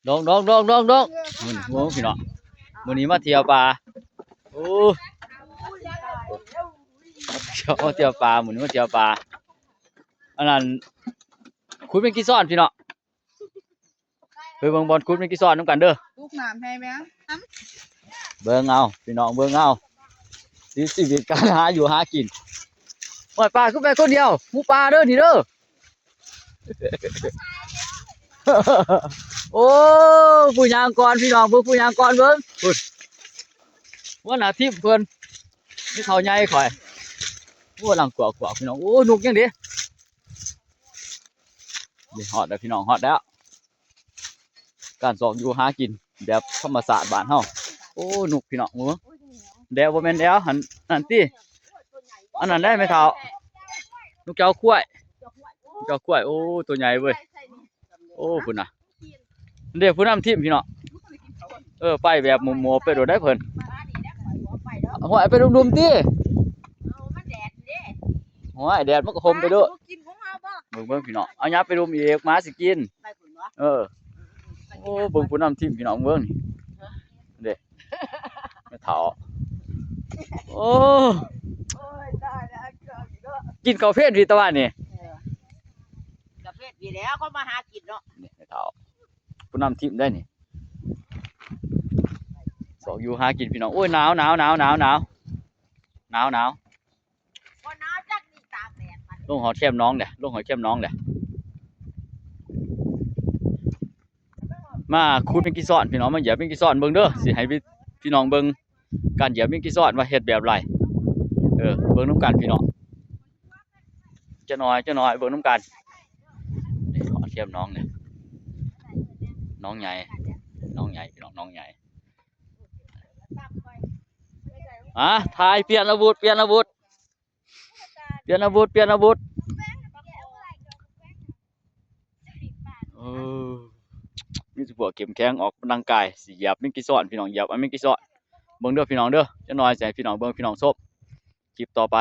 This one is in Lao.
ດອງ ດອງ ດອງ ດອງ ດອງ ມື້ນີ້ ໂອ້ ພີ່ນ້ອງ ມື້ນີ້ມາທ່ຽວປ່າ ໂອ້ ມາທ່ຽວ ມາທ່ຽວປ່າ ມື້ນີ້ມາທ່ຽວປ່າ ອັນນັ້ນ ຂຸດແມງກີ້ຊ້ອນ ພີ່ນ້ອງ ໄປເບິ່ງບ່ອນຂຸດແມງກີ້ຊ້ອນນຳກັນເດີ ຕຸກນ້ຳໃຫ້ແມ່ ເບິ່ງເອົາ ພີ່ນ້ອງ ເບິ່ງເອົາ ຊີວິດການຫາຢູ່ຫາກິນ ໂອ້ຍ ປາຄືໄປຄົນດຽວ ໝູປ່າເດີນີ້ເດີ. ໂອ້ ຜູ້ຍ່າງກ່ອນ ພີ່ນ້ອງ ເບິ່ງຜູ້ຍ່າງກ່ອນ ເບິ່ງ ພຸ້ນ ຫົວໜ້າທີມເພິ່ນ ມີເຖົ້າໃຫຍ່ຂ້ອຍ ໂອ້ ລັງກວກໆ ພີ່ນ້ອງ ໂອ້ ນົກຍັງເດ້ ນີ້ຮອດແລ້ວ ພີ່ນ້ອງ ຮອດແລ້ວ ການຊອກຢູ່ຫາກິນແບບທຳມະຊາດບ້ານເຮົາ ໂອ້ ນົກ ພີ່ນ້ອງ ເບິ່ງ ແດວບໍ່ແມ່ນແດວ ຫັ້ນ ນັ້ນຕິ ອັນນັ້ນແຫຼະແມ່ເຖົ້າ ນົກເຈົ້າຄວາຍ ນົກເຈົ້າຄວາຍ ໂອ້ ໂຕໃຫຍ່ເວີຍ ໂອ້ ພຸ້ນນະ ເດ້ ຜູ້ນຳທີມ ພີ່ນ້ອງ ເອີ ໄປແບບໝົບໆ ໄປໂດດໄດ໋ເພິ່ນ ຫ້ວຍ ໄປດຸ່ມໆ ຕິ ໂອ້ຍ ແດດມັນກໍຫົ່ມໄປໂດດ ເບິ່ງໆ ພີ່ນ້ອງ ເອົາຫຍັບໄປດຸ່ມອີກ ໝາຊິກິນ ເອີ ໂອ້ ເບິ່ງຜູ້ນຳທີມ ພີ່ນ້ອງ ເບິ່ງນີ້ ເດ້ ແມ່ເຖົ້າ ໂອ້ ໂອ້ຍ ຕາຍແລ້ວ ກິນເຂົ້າເພນພີ້ຕາວານນີ້ ເອີ ກະເພນພີ້ແລ້ວ ເຂົາມາຫາກິນເນາະ ນີ້ແມ່ເຖົ້າ ຜູ້ນຳທີມໄດ໋ນີ້ ຊອກຢູ່ຫາກິນ ພີ່ນ້ອງ ໂອ້ຍ ໜາວໆ ໜາວໆ ບໍ່ໜາວຈັກນີ້ ຕາກແດດ ລົງຮອດແຄມໜອງແລ້ວ ລົງຮອດແຄມໜອງແລ້ວ ມາຂຸດແມງກີ້ຊ້ອນ ພີ່ນ້ອງ ມາຢຽບແມງກີ້ຊ້ອນເບິ່ງເດີ ຊິໃຫ້ພີ່ນ້ອງເບິ່ງການຢຽບແມງກີ້ຊ້ອນວ່າເຮັດແບບໃດ ເອີ ເບິ່ງນຳກັນ ພີ່ນ້ອງ ຈັກໜ້ອຍ ຈັກໜ້ອຍ ເບິ່ງນຳກັນ ນີ້ຮອດແຄມໜອງແລ້ວ ໜອງໃຫຍ່ ໜອງໃຫຍ່ ພີ່ນ້ອງ ໜອງໃຫຍ່ ອ່າ ຖ່າຍ ປ່ຽນອາວຸດ ປ່ຽນອາວຸດ ປ່ຽນອາວຸດ ປ່ຽນອາວຸດ ເອີ ມີແຕ່ພວກເຂັ້ມແຂງອອກກຳລັງກາຍ ຊິຢຽບແມງກີ້ຊ້ອນ ພີ່ນ້ອງ ຢຽບເອົາແມງກີ້ຊ້ອນ ເບິ່ງເດີ ພີ່ນ້ອງເດີ ຈັກໜ້ອຍຊິໃຫ້ພີ່ນ້ອງເບິ່ງ ພີ່ນ້ອງຊົມ ຄລິບຕໍ່ໄປ